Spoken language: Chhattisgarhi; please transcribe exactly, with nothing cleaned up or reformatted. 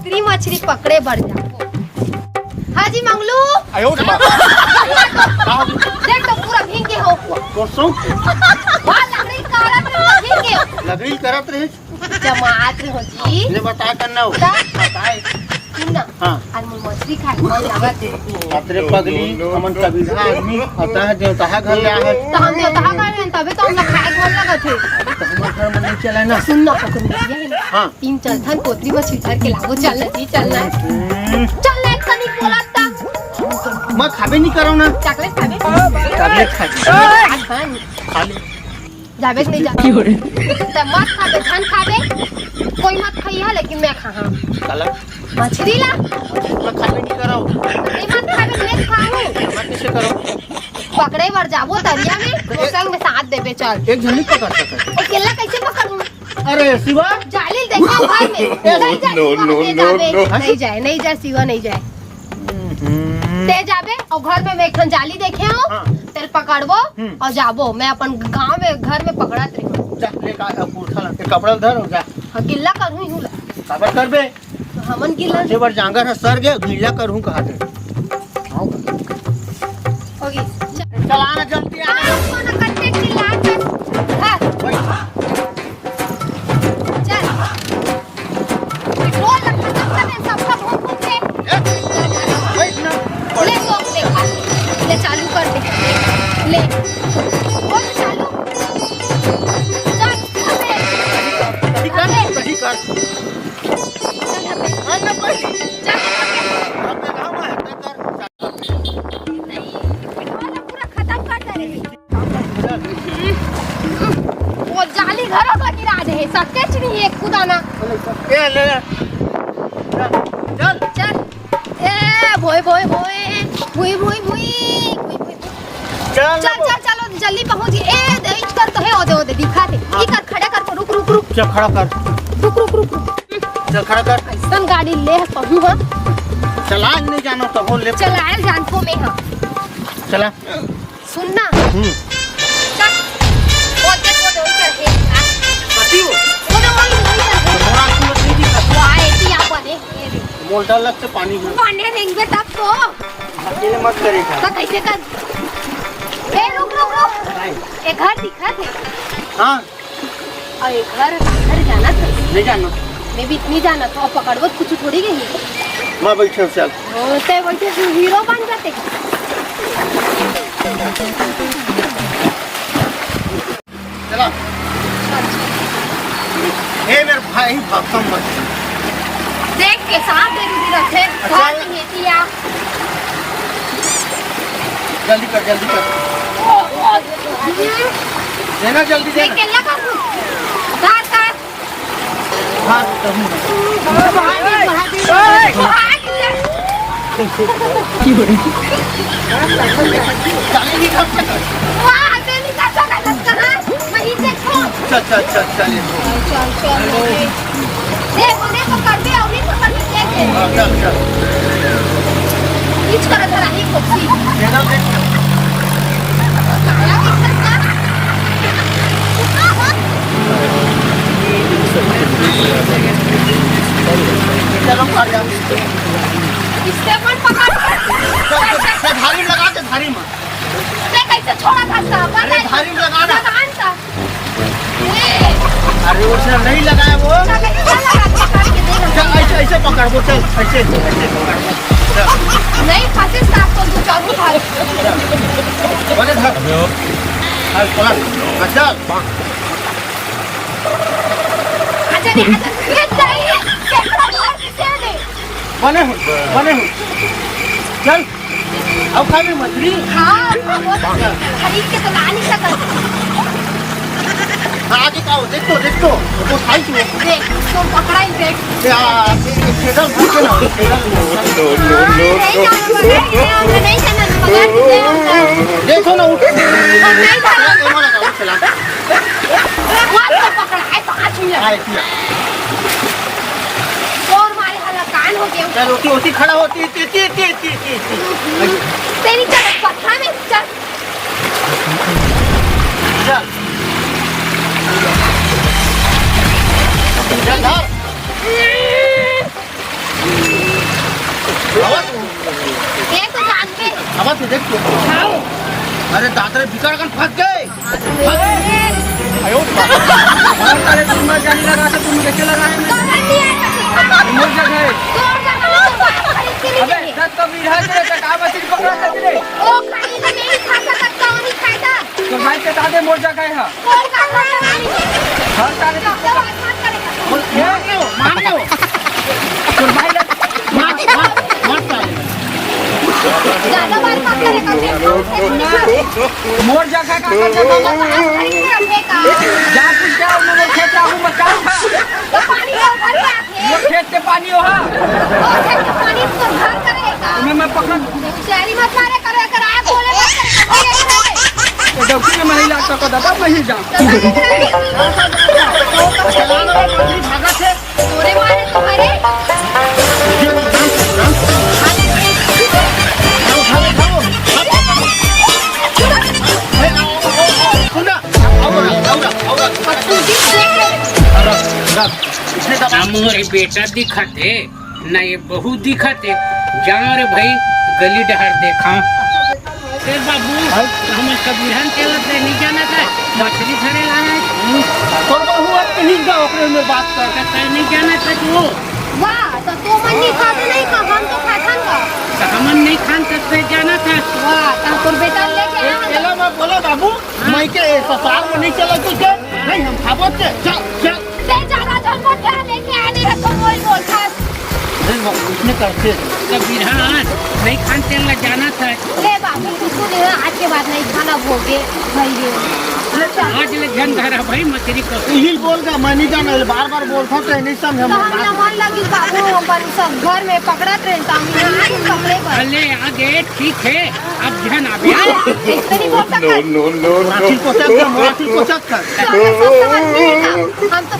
मछरी, मछरी पकड़े बर जाबो। हाँ जी मंगलू। आयो रे बाप। देख तो पूरा भींग के हो। तो सौंप के। वाह, लकड़ी काला तो भींग के हो। लकड़ी करत रहे। जमात रहे हो जी। ले बता करना हो। ता? बताए। सुन ना। हाँ। आज मोर मछरी खाए के मन लागत हे। बाप रे पगली, हमन कबीरा आदमी, अतः देवता घर ले आए। तो हम देवता घर में तबे तो हमला खाए के मन लागत हे। अरे तो हमर घर में नहीं चला ना। सुन ना, ओकर नदिया हे ना। हाँ। तीन चलथन कोतरी म छितर के लाबो, चल ना जी, चल ना। हम्म। चल ना, एक तनी बोला ता। मैं खाबे नहीं करो ना। चॉकलेट खाबे? चॉकलेट खाबे। आज खान। खा ले। जाबे कि नहीं जाबे? क्यों रे? त मत खाबे, झन खाबे। कोई मत खाइहा, लेकिन मैं खाहा। काला? मछरी ला। मैं खाबे नहीं करो। नहीं मत खाबे, मैं खाहूँ। मैं कैसे करो? पकड़े बर जाबो तरिया में, तो ए- संग में साथ देबे, चल। एक झन नहीं पकड़ सकत। अकेला कैसे पकड़ूँ? अरे शिवा। जाली देखे घर में। ए, नहीं जा, no, शिवा, no, नहीं no, जाबे। No। नहीं जाए, नहीं जाए, शिवा नहीं जाए। हम्म। ते जाबे और घर में मैं एक ठन जाली देखे हो, हाँ। तेल पकड़बो हम्म। और जाबो। मैं अपन गांव में, घर में पकड़त रही। जा, ले का, अब उठा ला, ते कपड़ा धर और जा। हाँ, गिल्ला करहूँ ही हूँ ला। काबर करबे? तो हमन गिल्ला। ते बर जांगर ह सर गे, गिल्ला करहूँ कहा थे। होगी। चल। चल, आना जल्दी, आना। हाँ, कौन कट्टे चिल्ला कर? हाँ। वही। चल। पेट्रोल खत्म कर दे, सबका भूख भूख के। ए, बैठ ना। ले, तो ले, ले, चालू कर दे। ले। बोल, चालू। चल, अबे। सही कर, सही कर। चल, अबे। हाँ, ना, बैठ। चल, अबे। अब लगाओ, मैं हत्या कर। नहीं, पेट्रोल पूरा खत्म कर दे रहे। वो जाली घरों का गिरा दे, सकेच नहीं है खुदा ना। ए, ले, ले। चल, चल। चल। ए, भोय, भोय, भोय। भुई, भुई, भुई। भुई, भुई, भुई। चल, चल, चल, चलो, जल्दी पहुंच गए। ए, दे, इच कर तो है, ओदे, ओदे, दिखा दे। हाँ। ई कर, खड़ा कर, रुक, रुक, रुक। चल, खड़ा कर। रुक, रुक, रुक, रुक। चल, खड़ा कर। ऐसन गाड़ी ले कहूँ, हाँ। चलाए नहीं जानो तो हो, ले। चलाए जानतो मैं, हाँ। चला। सुन ना। हम्म। चल। वो देख, वो देख, उधर है। कथी हो? वो देख, वो देख, उधर है। तोरा आँखी में नहीं दिखत। वाह, एती आपन है, ये देख। मोल डालक से पानी में। पानी रेंगबे तब तो। अकेले मत करे का। तो कैसे कर? ए, रुक, रुक, रुक। नहीं। ए, घर दिखत है। हाँ। अरे घर, घर जाना था। नहीं जाना। मैं भी इतनी जाना था, अब पकड़बो तो कुछ थोड़ी गई। मैं बैठे हूँ, चल। ओ, ते बैठे तू हीरो बन जाते। चला। ए मेरे भाई, भक्तम मत। देख के साथ दे दी रखे, अच्छा। घर नहीं है, या। जल्दी कर, जल्दी कर। देना, जल्दी देना। भात, भात। भात, तभी। भात, भात। चल, चल, चल, चल, ये देखो। चल, चल, चल, चल, ये देखो। चल, चल, चल, ये देखो। देख, उन्हें पकड़ के, उन्हें पकड़ के फेंक दे। हाँ, चल, चल। खींच कर धरा, ही को, खींच। ये ना देख। काला दिखत ना। चलो, खा जा। इससे अपन पकड़। चल, चल, चल, धारी लगा दे, धारी में। मैं कैसे छोड़ा था साहब? अरे, धारी में लगा ना। लगा ना। अरे, उसने नहीं लगाया वो। चल, ऐसे, ऐसे पकड़ वो, चल, ऐसे, ऐसे पकड़ वो। चल। नहीं, फंसे साहब, तो तू चालू था। चल। अरे, धर। हाँ, पकड़। हाँ, चल। अच्छा, नहीं, अच्छा, ये चाहिए। बने हो, बने हो। चल, अब खा ले मछली। हाँ, वो तो खरीद के तो ला नहीं सकत। हाँ, आगे का हो, देख तो, देख तो, वो खाई तू। देख, तो पकड़ा ही देख। क्या, ये छेदल भूखे ना हो, छेदल। हाँ, नहीं जाना पकड़ के, हमने नहीं जाना पकड़ के, हमने देखो ना, उठ। हम नहीं जाना। ये वाला का, वो चला। वो तो पकड़ा है, पाँच मिनट। हाँ, एक मिनट। और मारे हलाकान हो गया। चल, उठी, उठी, खड़ा हो, ती, ती, ती। तेरी चल, पत्थर में चल। चल। चल, धर। अरे दादा रे, बिकट कन फंस गे। फंस गे। अरे, तुम मत जाने लगा तो तुम कैसे लगा है? मोर जगह है। अबे, दस तो बीघा के तो का मछली पकड़ा था रे? ओ, खाई तो नहीं खा सकत, कौन ही खाएगा? तो भाई के दादे मोर जगह है। हर साल बोल, मान लो, मान लो। तोर भाई लग, मार, मार, मार साले। ज्यादा बात मत करे, कम से कम। मोर जगह का कर जगह मत। जा कुछ क्या उन्होंने खेत लागू मत कर। तो पानी का उधर क्या? मोर खेत के पानी हो हा। और खेत के पानी तो घर का रहेगा। मैं, मैं पकड़। शायरी मत मारे करो, अगर आए बोले मत करे, कभी ये करे। ये डौकी में नहीं लाग सको दादा, मैं ही जाऊँ। तो मैं करे। भागत है। तोरे मारे तुम्हारे। सुना, आउरा, आउरा, आउरा। अब तू भी देख ले। अब मोर बेटा दिखत हे, न ये बहू दिखत हे। जा रे भाई, गली डहर देखा। ए बाबू, हाँ? हमन कबीरन के ओर से नहीं जाना था, मछली धरे लाना है। हम्म। तो बहू अब कहीं का ओकरे में बात कर। तो कहीं नहीं जाना था तू। वाह, तो तू मन नहीं खाते नहीं का, हम तो खाथन का। तो हमन नहीं खान तो फिर जाना था। वाह, तो तोर बेटा लेके आया हम। एला मैं बोला बाबू, हाँ। मैं के ससुराल में नहीं चला तू के? नहीं, हम खाबो के। चल, चल। ते ज्यादा झन मोटा लेके आने है तो वही बोल था। नहीं, मैं कुछ नहीं करते। कबीरन, नहीं खान तेल ला जाना था। ले बाबू, तू सुन ना, आज के बाद नहीं खाना भोगे, भाई रे। आज ले झन धरा भाई मछली को। यही बोल दे, मैं नहीं जाना, बार बार बोलता तो नहीं समझे तो हम ना मन लगी बाबू, अपन सब घर में पकड़त रहे, तो हम यहाँ आके पकड़े पर। अले आगे ठीक है, अब झन आबे। इतना नहीं बोल सकता। No, no, no, no। मोराखिल कोचक कर, मोराखिल कोचक कर। तो हम तो सब समझ में नहीं था। हम तो